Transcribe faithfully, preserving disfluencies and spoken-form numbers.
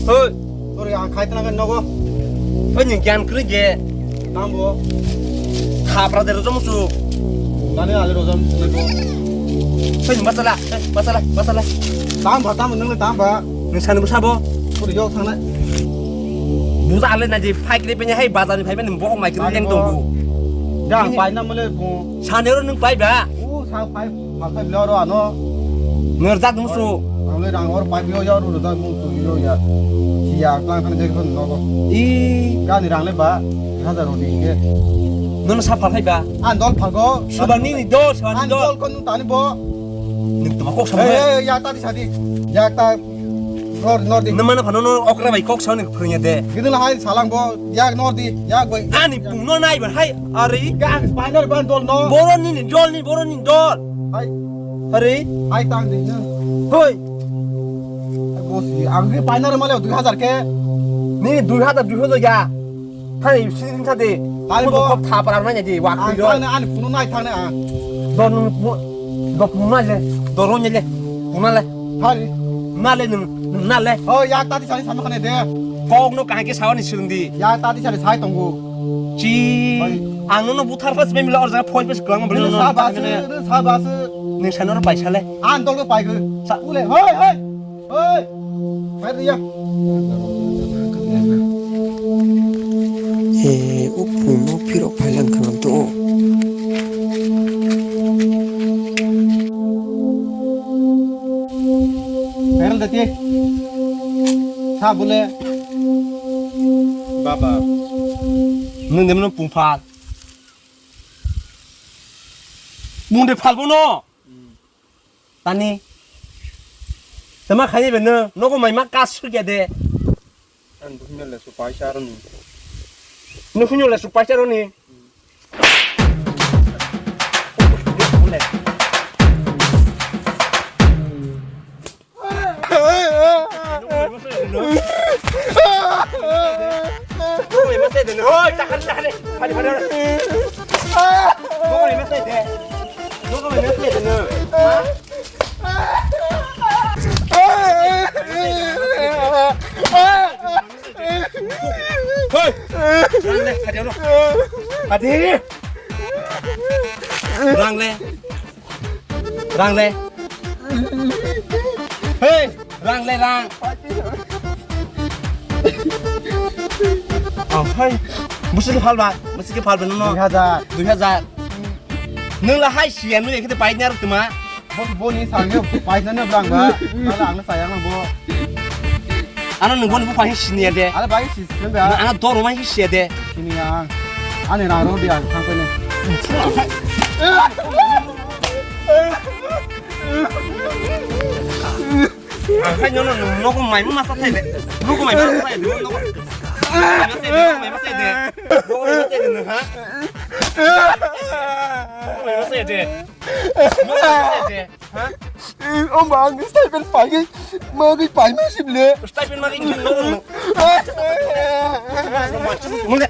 Hoi. Tori ang khai tana nogo. Hoi, ni gyan kri ge. Tambo. Khapra de rojo musu. Nani ale rojo musu. Hoi, masala, eh, masala, masala. Tam ba, tam nang tam ba. Nang sani busa bo. Tori yok thang na. Busa ale na je phai kri penya hai bazar ni phai ben bo mai kri leng tong bu. Yang pai na mole bu. Sani ro nang pai ba. U sa phai. Makai bela oro ano. Ngerjak musu. Ang le rang or pai yo ya ro da mung tu yo ya. Siya klang khan je kon nogo. I. Gani rang le ba. Hajar ro di ke. Nono sa phal hai ba. An dol phago. Sabani ni dol, sabani dol. An dol kon tani bo. Ning tuma kok sama. Eh, ya ta di sadi. Ya ta. Nor, nor di. Namana phano no okra bai kok sauni phwrwngya de. Gidin hai salang bo. Yak nor di. Yak bai. Ani pungno nai ba hai. Ari. Gang spider ban dol no. Boroni ni dol ni, boroni dol. Hai. Hari? Hai tang di na. Hoi. Bosi, ang ge paina male dui hajar ke. Ni dui hajar, dui hajar ya. Thani sini thade. Thani bo. Kop thapar nai di, wak. Ang thang na ani phunu nai thang na. Don mu, do phunu nai le. Doron le. Phunu le. Thani. Na le nung, na le. Oh, ya tati sani sama khane de. Kok no kahke sawani sirndi. Ya tati sani sai tongo. Chi. Hoi. Ang no buthar pas memila orja phoi pas kwang bwle no. Sa bas, sa bas. Ning sanor paisa le. An tol ko pai ko. Sa ule. Hoi, hoi. Hoi. Pai ya. He, upu mo phirok phailang khalam to. Perel dati. Sa bule. Baba. Nung demno pungphal. Mung de phalbo no. Tani. Tama khani be no, nogo mai ma kas sugya de. Ang buhino le su paisa roni. Nuhino le su paisa roni. Hei! Rang le, hadi ono. Hadi! Rang le. Rang le. Hei! Rang le, rang. Oh, hei. Musi ke phal ba? Musi ke phal ba no? Dui hajar. Dui hajar. Nung la hai siya, nung ekhe pai nya ruk tuma. Bo, bo ni sangyo, paisa no blang ba. Kala ang sayang lang bo. Ano nung bo ni bo paisa sini ya de. Ala bai si sim ba. Ano doro mai si ya de. Sini ya. Ani rang ro dia thang ko ne. Ang khai no no no ko mai ma sa thai de. No ko mai ma sa thai de. No ko mai ma sa de. No ko mai ma sa de. No ko mai ma sa de no ha. No ko mai ma sa de. Om bang stipend pagi magi pai ma sip le. Stipend magi no no. Mule.